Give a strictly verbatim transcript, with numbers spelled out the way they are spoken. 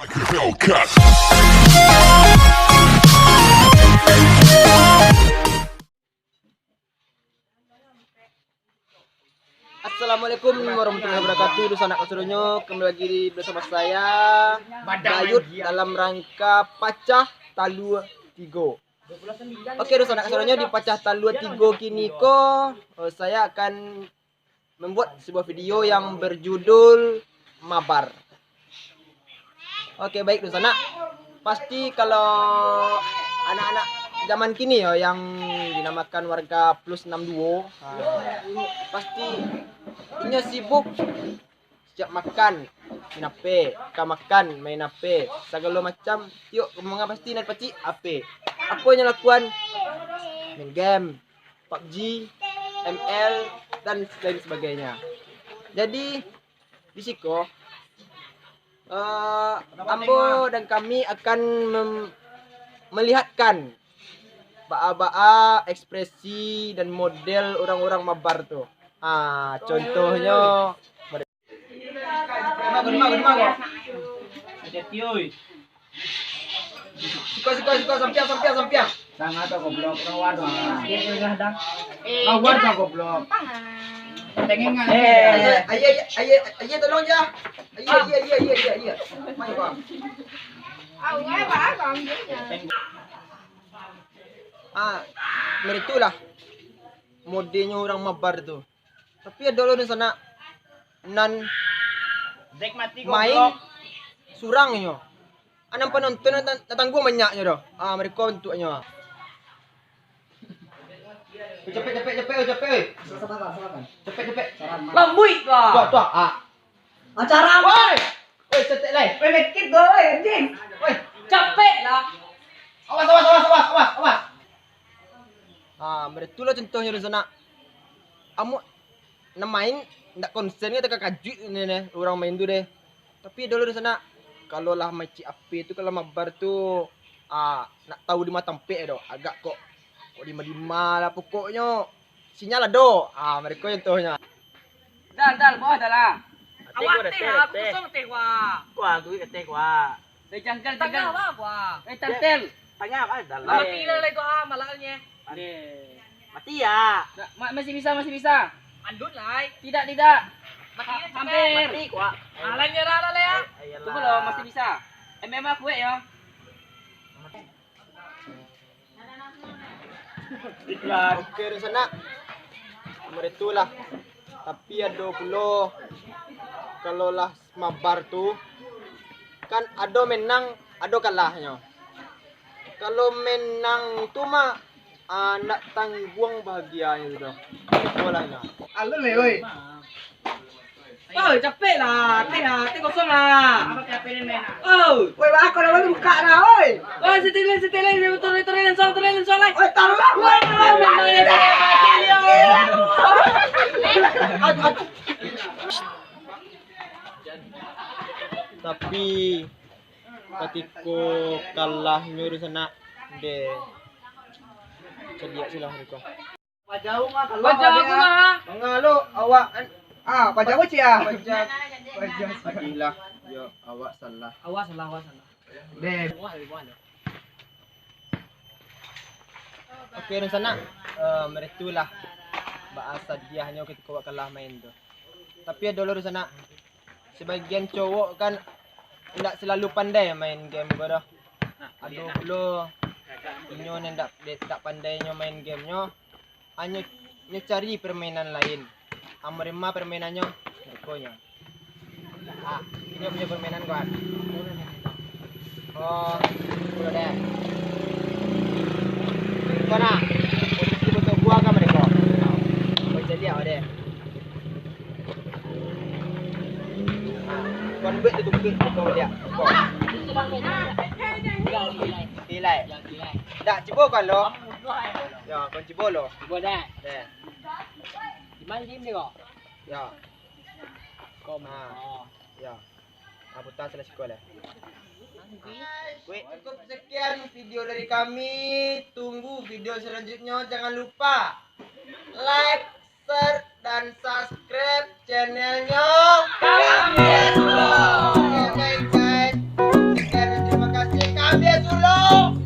Hellcat. Assalamualaikum warahmatullahi wabarakatuh. Dunsanak kasadonyo, kembali lagi bersama saya, Bayut, dalam rangka Pacah Talua Tigo. Oke, dunsanak kasadonyo, di Pacah Talua Tigo kini ko, eh, saya akan membuat sebuah video yang berjudul Mabar. Oke, baik, dunsanak. Pasti kalau anak-anak zaman kini yo, yang dinamakan warga plus enam duo, ha, pasti inyo sibuk setiap makan, main H P, ka makan, main H P, sagalo macam, tiok ka rumah pasti nan pacik H P. Apo inyo lakuan? Main game, pubg, M L, dan lain sebagainya. Jadi, di siko, eh, ambo dan kami akan mem-, melihatkan baa-baa ekspresi dan model urang-urang mabar tu. Ah, contohnyo, model. Di ma ko, di ma ko, di ma ko? Hati-hati, oi. Siko, siko, siko, sampiang, sampiang, sampiang. Sangat tu goblok, keluar tu. Keluar tu goblok. Tengeng ah. Eh. Ayah, ayah, ayah, ayah, tolong je. Ayah, ayah, ayah, ayah, ayah, ayah. Mai, Bang. Ah, meritulah modelnyo urang mabar tu. Tapi ado lo dunsanak nan main surang nyo. Anak panonton nan, nan tangguang banyaknyo doh. Ah, mereka bentuknyo. Capek, capek, capek, oi, capek, oi. Silakan, silakan. Capek, capek. Saran, Mas. Lambuik kau. Tuh, tuh, ah. Acara apa? Woi! Woi, cetek lai. Woi, mekit kau, woi, anjing. Woi. Capek lah. Awas, awas, awas, awas, awas, awas. Ah, meritulah contohnyo dunsanak. Amuak nan main, ndak konsen ka takakajuik ni, ni, urang main tu deh. Tapi ado lo dunsanak, kalau lah macik H P tu, kalau mabar tu, ah, nak tahu di ma tampek doh, agak kok, kok dima-dima lah pokoknyo. Sinyal ado, ah, mereka contohnyo. Dal, dal, bawah dah lah. Awak teh, aku kosong teh, wah. Wah, aku teh, wah. Dari janggal, janggal. Tangah, wah, wah. Eh, tantel. Tangah, ah, dalam. Mati lah, lah, itu, ah, malalnya. Mati ya. Nah, ma-, masih bisa, masih bisa. Andut, lai. Tidak, tidak. Mati lah, hampir. Mati, kuat. Alah, nyerah lah, lah, ya. Ayolah. Tunggu lo, masih bisa. M M A kuat, ya. Iklan. Oke, dunsanak. Meritulah. Tapi ado pulo, kalau lah mabar tu, kan ado menang, ado kalahnyo. Kalau menang tu mah, ah, ndak tangguang bahagianyo tu doh. Itulah nyo. Alun lai, oi. Oi, capek lah, teh lah, teh kosong lah. Oi. Woi, baa kau dah buka dah, oi. Oi, sitilik, sitilik, turun, turun, langsung, turun, langsung, lai. Oi, taruh lah. Oi, oi, oi, oi, oi. Aduh, aduh. Tapi katiko kalahnyo dunsanak, deh, caliak silah mereka. Pajauh mah, kalau Pajauh mah. Mangalo awak an-, ah, pajauh cik ah. Pajauh. Pajauh. Adilah, yo, awak salah. Awak salah, awak salah. Deh. Oke, dunsanak, eh, meritulah baa sadiahnyo katiko awak kalah main tu. Tapi ado lo dunsanak, sebagian cowok kan indak selalu pandai main game ko doh. Ado pulo inyo nan indak, indak pandainyo main game nyo, hanyo nyo cari permainan lain. Amuah dima permainannyo, mereka nyo. Ah, inyo punyo permainan ko an. Oh, pulo deh. Ko nah, posisi batua buah ka mereka. Kau caliak deh. Ah, kau buek tu tumpik, kau liak. Kau. Kilai. Dak, cubo kan lo? Yo, kau cubo lo. Cubo dah. Deh. Di mana game dia kau? Yo. Kom. Ah. Oh. Yo. Ah, putar salah sikua lah. Wait. Cukup sekian video dari kami. Tunggu video selanjutnya. Jangan lupa like, share, dan subscribe channelnya Kami Vlog. Oke, baik, guys. Lo.